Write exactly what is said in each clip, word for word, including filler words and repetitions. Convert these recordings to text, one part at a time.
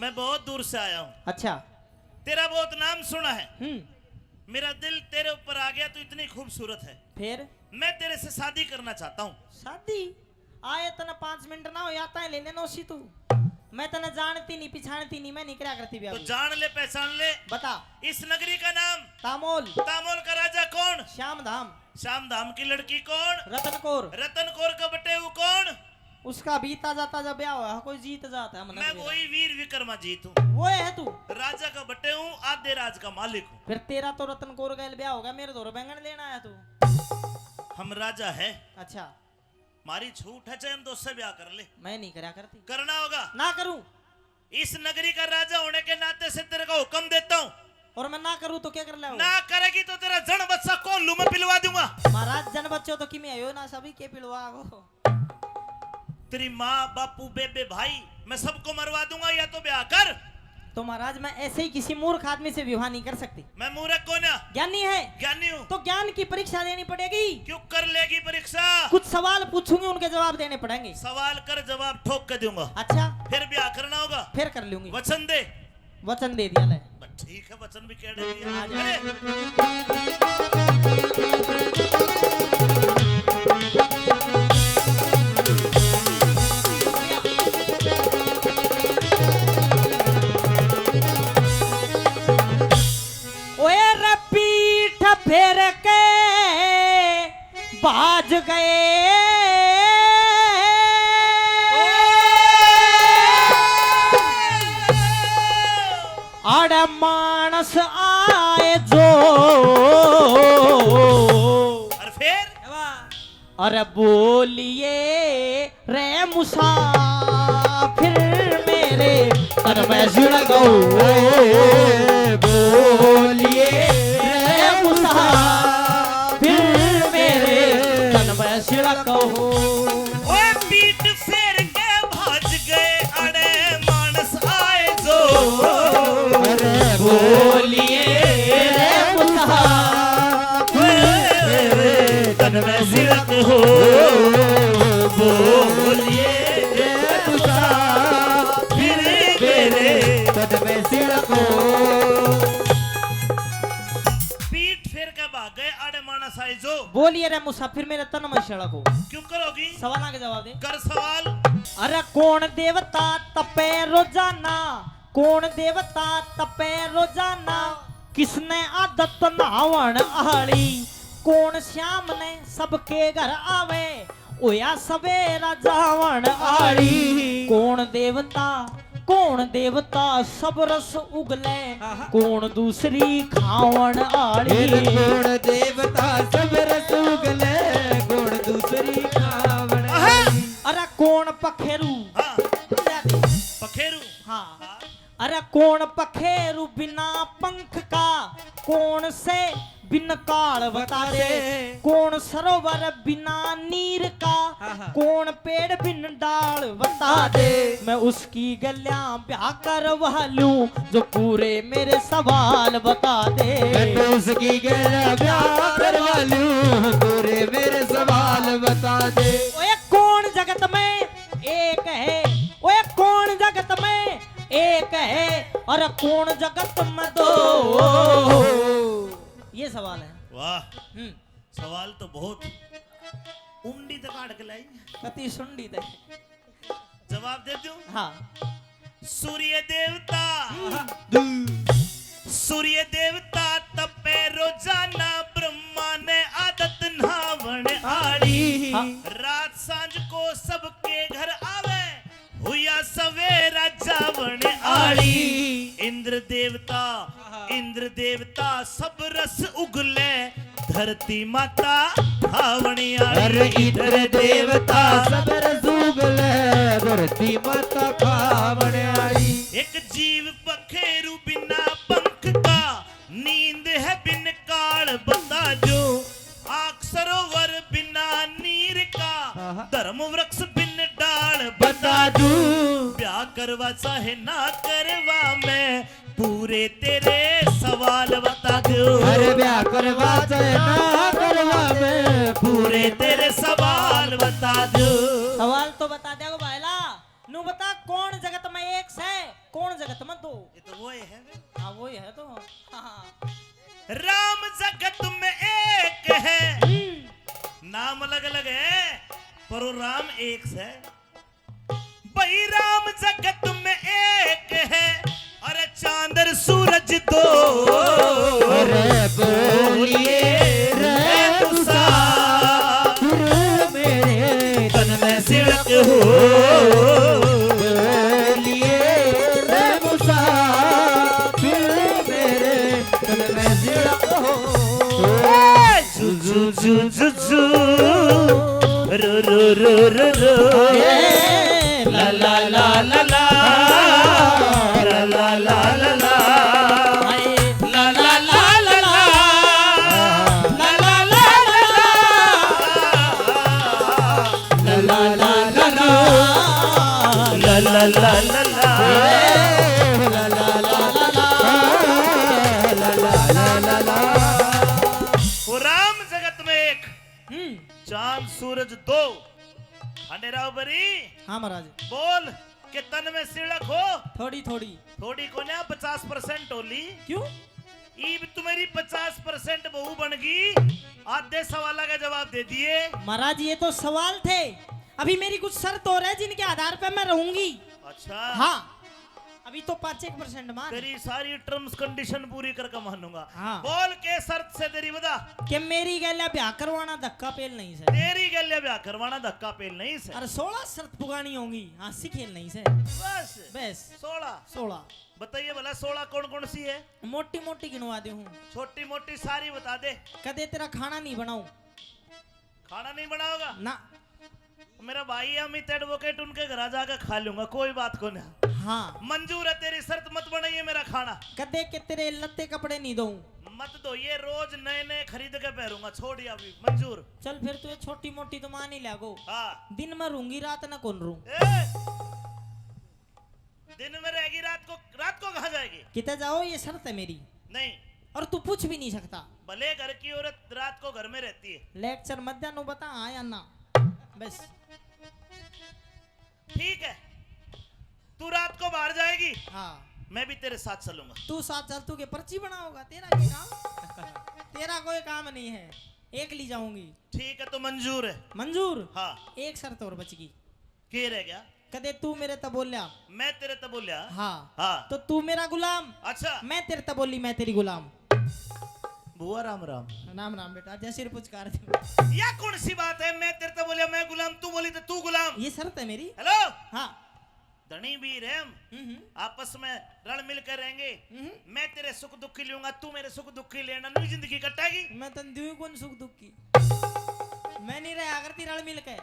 मैं बहुत दूर से आया हूँ। अच्छा। तेरा बहुत नाम सुना है। हम्म। मेरा दिल तेरे ऊपर आ गया, तू इतनी खूबसूरत है। फिर? मैं तेरे से शादी करना चाहता हूँ। शादी? आए तने पाँच मिनट ना हो, आता है लेने नौसी तू। मैं तने जानती नहीं, पिछाणती नहीं, मैं नहीं करया करती ब्याह तो भी। जान ले, पहचान ले। बता। इस नगरी का नाम तामोल। तामोल का राजा कौन? श्याम धाम। श्याम धाम की लड़की कौन? रतन कौर। रतन कौर का बटेऊ कौन? उसका भी ताजा ताजा ब्याह हुआ, कोई जीत जाता है, मना मैं भी वही वीर विक्रमा जीत हूँ। वो है तू। राजा का बटेऊ, आधे राज का मालिक हूँ। फिर तेरा तो रतन कौर गैल ब्याह हो गया, मेरे धोरे बैंगन लेना आया तू। हम राजा है। अच्छा। मारी छूट है, चाहे हम दो से ब्याह कर ले। मैं नहीं करया करती। करना होगा। ना करूं। इस नगरी का राजा होने के नाते से तेरे को हुक्म देता हूँ। और मैं ना करूं तो क्या कर ले? ना करेगी तो तेरा जन बच्चा कोल्हू में पिलवा दूंगा। महाराज, जन बच्चों तो किमें आयो ना, सभी के पिलवा गो। तेरी माँ, बापू, बेबे, भाई, मैं सबको मरवा दूंगा, या तो ब्याह कर। तो महाराज, मैं ऐसे ही किसी मूर्ख आदमी से विवाह नहीं कर सकती। मैं मूर्ख कौन है? ज्ञानी है। ज्ञानी हूँ। तो ज्ञान की परीक्षा देनी पड़ेगी। क्यों कर लेगी परीक्षा? कुछ सवाल पूछूंगी, उनके जवाब देने पड़ेंगे। सवाल कर, जवाब ठोक के दूंगा। अच्छा। फिर ब्याह करना होगा। फिर कर लूंगी। वचन दे। वचन दे दिया ले। बस ठीक है, वचन भी कह दे दिया। हाँ जी। अरे। ओए रे पीठ फेर के भाज गए। आड़े मानस आए जो। और फिर? अरे बोलिए रे मुसाफिर मेरे तन में सिड़को। बोलिए रे मुसाफिर मेरे तन में सिड़को। ओए पीठ फेर के भाज गए, अड़े मानस आए जो। अरे बोलिए रे मुसाफिर तन में सिड़क हो, बोलिए रे मुसाफिर मेरे तन में सिड़क हो। पीठ फेर के भाग गए, आड़े मानस आए जो। बोलिए रे मुसाफिर मेरे तन में सिड़क हो। क्यों करोगी? सवालों के जवाब दे। कर सवाल। अरे कौन देवता तपे रोजाना, कौन देवता तपे रोजाना, किसने आदत नहावण आली, कौन श्याम ने सबके घर आवे, होया सवेरा जावण आली। कौन देवता, कौन देवता सब रस उगले, आहा। कौन दूसरी खावण आली। फिर कौन देवता सब रस उगले, कौन दूसरी खावण आहा। आली। अरे कौन पखेरू? हाँ। पखेरू। हाँ। हाँ। अरे कौन पखेरू बिना पंख का, कौन से बिन काल बता दे, कौन सरोवर बिना नीर का, हाँ, हाँ। कौन पेड़ बिन डाल बता दे। मैं उसकी गल्या ब्याह करवा लूं जो पूरे मेरे सवाल बता दे। मैं तो उसकी गल्या ब्याह करवा लूं, पूरे मेरे सवाल बता दे। ओए कौन जगत में एक है, ओए कौन जगत में एक है और कौन जगत में दो? ये सवाल है। वाह। हम्म। सवाल तो बहुत उंडी तक काट के लाई। कति सुंडी तक। जवाब दे दूं? हाँ। सूर्य देवता। हम्म। सूर्य देवता तपे रोजाना, ब्रह्मा ने आदत नहावण आली। हाँ। रात सांझ को सबके घर आवे, हुया सवेरा जावण आली। इंद्र देवता, इंद्र देवता सब रस उगले, धरती माता खावण आली। अरे इंद्र देवता सब रस उगले, धरती माता खावण आली। एक जीव पखेरू बिना पंख का, नींद है बिन काल बता दो। आंख सरोवर बिना नीर का, आहा। धर्म वृक्ष बिन डाल बता बता दूं। दूं। ब्याह करवा चाहे ना करवा, मैं पूरे तेरे सवाल बता दूं। अरे ब्याह करवा चाहे ना करवा, मैं पूरे तेरे सवाल बता दूं। सवाल तो बता दे भाईला, नू बता कौन जगत में एक से कौन जगत में दो? ये तो वो ही है। हाँ, वो ही है तो। हाँ। राम जगत में एक है, हम्म। नाम अलग अलग है, पर वो राम एक से। भाई राम जगत में एक है, अरे चांद और सूरज दो। अरे बोलिए रे मुसाफिर, मेरे तन में सिड़क हो। बोलिए रे मुसाफिर, मेरे तन में सिड़क हो। जू जू जू जू जू, रू रू रू रू रू, ला ला ला ला ला, ला ला ला ला ला, ला ला ला ला ला, ला ला ला ला ला, ला ला ला ला ला, ला ला ला ला ला, ला ला ला ला ला, ला ला ला ला ला। वो राम जगत में एक, हम्म। चांद सूरज दो, खंडेराव बरी। हाँ महाराज। बोल के तन में सिड़क हो। थोड़ी थोड़ी। थोड़ी कोन्या, पचास परसेंट होली। क्यों? ईब तुम्हारी पचास परसेंट बहू बन गई, आधे सवाल का जवाब दे दिए। महाराज, ये तो सवाल थे, अभी मेरी कुछ शर्त और है जिनके आधार पे मैं रहूंगी। अच्छा। हाँ, अभी तो पाँच एक परसेंट मान। तेरी सारी टर्म्स कंडीशन पूरी करके मानूंगा। हाँ। बोल के शर्त से तेरी बता। कि मेरी गैल्या ब्याह करवाना धक्का पेल नहीं से। तेरी गैल्या ब्याह करवाना धक्का पेल नहीं से। अरे सोलह शर्त पुगानी होंगी, हाँसी खेल नहीं से। बस। बस। सोलह। सोलह। बताइए भला सोलह कौन कौन सी है? मोटी मोटी गिनवा दे हूँ। छोटी मोटी सारी बता दे। कदे तेरा खाना नहीं बनाऊं। खाना नहीं बनाओगा? ना। मेरा भाई है अमित एडवोकेट, उनके घर जाकर खा लूंगा, कोई बात को ना। हाँ। मंजूर है तेरी शर्त, मत बनाइए मेरा खाना। कदे के तेरे लत्ते कपड़े नहीं दूं। मत धोइए, रोज नए नए खरीद के पहरूंगा, छोड़िए अभी, मंजूर। चल फिर तू ये छोटी मोटी तो मान ही लागो। हाँ। दिन में रूंगी, रात न कौन रू। ए! दिन में रहेगी, रात को, रात को कहाँ जाएगी? किते जाओ, ये शर्त है मेरी। नहीं। और तू पूछ भी नहीं सकता। भले घर की औरत रात को घर में रहती है। लेक्चर मत दे, नु बता हाँ या ना। बस। ठीक है, तू रात को बाहर जाएगी, हाँ। मैं भी तेरे साथ चलूंगा। तू साथ चल, तू के पर्ची बनाओगा? तेरा क्या काम? तेरा कोई काम नहीं है, एकली जाऊंगी। ठीक है, तो मंजूर है। मंजूर? हाँ। एक शर्त और बच गई। के रह गया? कदे तू मेरे ते बोल्या। मैं तेरे ते बोल्या? हाँ। हाँ। तो तू मेरा गुलाम। अच्छा। मैं तेरे ते बोली, मैं तेरी गुलाम। बुआ राम राम। राम राम बेटा, जय श्री पुचकार दे। या कौन सी बात है? मैं तेरे ते बोल्या, मैं गुलाम, तू बोली तो तू गुलाम। ये शर्त है मेरी। हेलो। हाँ। धनी भी रहम, हम्म, हम्म। आपस में रल मिल कर रहेंगे। हम्म। मैं तेरे सुख दुख की लूंगा, तू मेरे सुख दुख की लेना, न्यू जिंदगी कटेगी। मैं तन दूं कौन सुख दुख की? मैं नहीं रहा करती रल मिल के।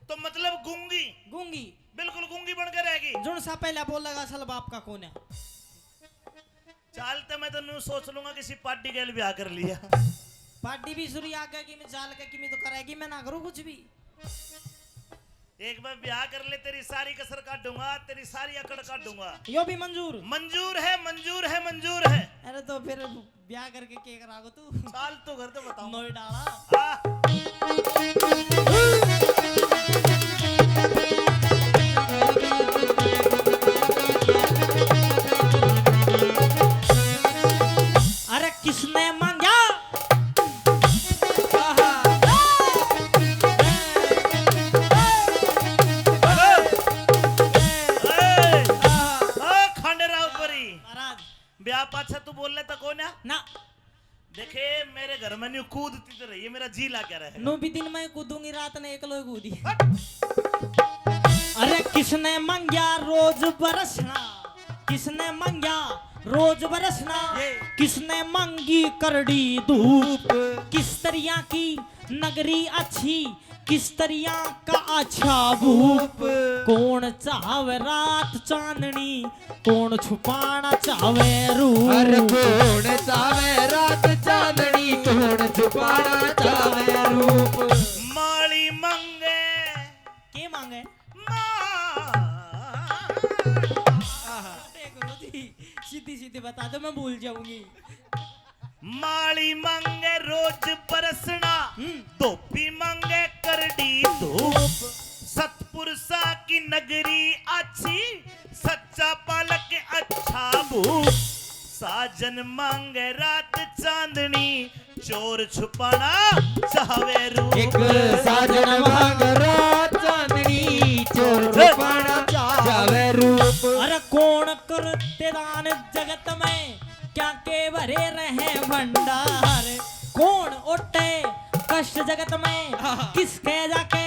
तो मतलब गूंगी? गूंगी। बिल्कुल गूंगी बन के रहेगी। जुन सा पहला बोलेगा, असल बाप का कौन है? चाल तो मैं तो न्यू सोच लूंगा, किसी पार्टी गैल ब्याह कर लिया। पार्टी भी सुरी आगे की मैं चाल के की मैं तो करेगी, मैं ना करूँ कुछ भी। एक बार ब्याह कर ले, तेरी सारी कसर काटूंगा, तेरी सारी अकड़ काटूंगा। यो भी मंजूर? मंजूर है, मंजूर है, मंजूर है। अरे तो फिर ब्याह करके के करागो तू? चाल तो घर तो बताओ। नोएडा वाला। हाँ। अरे किसने मांगा? आहा। ए, ए, ए, खंडेराव परी। महाराज। ब्याह पाछे तू बोल ले तो कोन्या? ना। देखे, मेरे घर में न्यू कूदती तो रही है, मेरा जी लाग गया रहे। नू भी दिन में कूदूंगी, रात ने एकलो ही कूदी। हट। अरे किसने मांग्या रोज बरसना, किसने मांग्या रोज बरसना, ये। किसने मांगी करड़ी धूप, किस तरिया की नगरी अच्छी, किस तरिया का अच्छा भूप। कौन चाहवे रात चांदनी, कौन छुपाना चाहवे रूप। अरे कौन चाहवे रात चांदनी, कौन छुपाना चाहवे रूप। माली मांगे। के मांगे? माँ। आहा। अरे गुरु जी, सीधी सीधी बता दो, मैं भूल जाऊंगी। माली मांगे रोज बरसना, हम्म। धोपी मांगे करड़ी धूप। सतपुरुषा की नगरी आछी, सच्चा पालक साजन मांगे रात चांदनी, चोर छुपाना चाहवे रूप। एक साजन मांग रात चांदनी, चोर छुपाना चाहवे रूप। अरे कौन करते दान जगत में, क्या के भरे रहे भंडार। कौन ओटे कष्ट जगत में, किसके जाके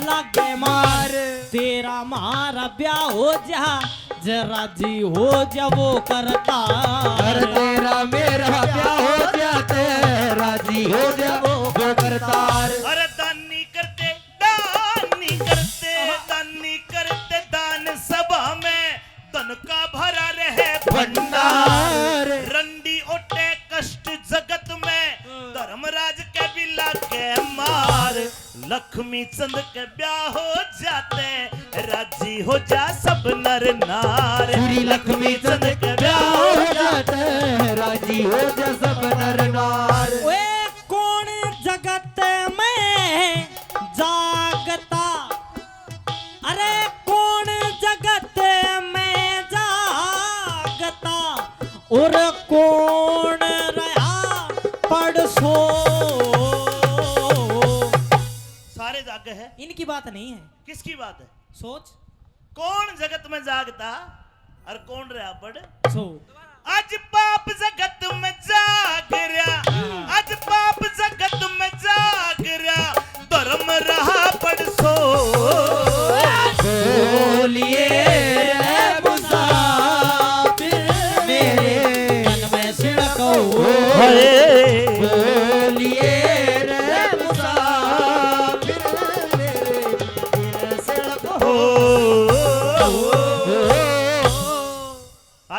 लागे मार। तेरा मारा ब्याह हो जा, जरा जी हो जा वो करता। अरे तेरा मेरा ब्याह हो जाते, राजी हो जा वो करतार। अरे दानी करते, दानी करते, दानी करते दान सभा में, धन का भरा रहे भंडार। भंडार। रंडी ओटे कष्ट जगत में, धर्मराज के भी लागे मार। लक्ष्मी चंद के ब्याह हो जाते, राजी हो जा सब नर नार। श्री लक्ष्मी चंद के ब्याह हो जाते, राजी हो जा सब नर नार। ओए कौन जगत में जागता, अरे कौन जगत में जागता और कौन रहा पड़सो। सारे जागे हैं। इनकी बात नहीं है, किसकी बात है? सोच। कौन जगत में जागता और कौन रहा पड़ सो। आज पाप जगत में जाग रहा, आज पाप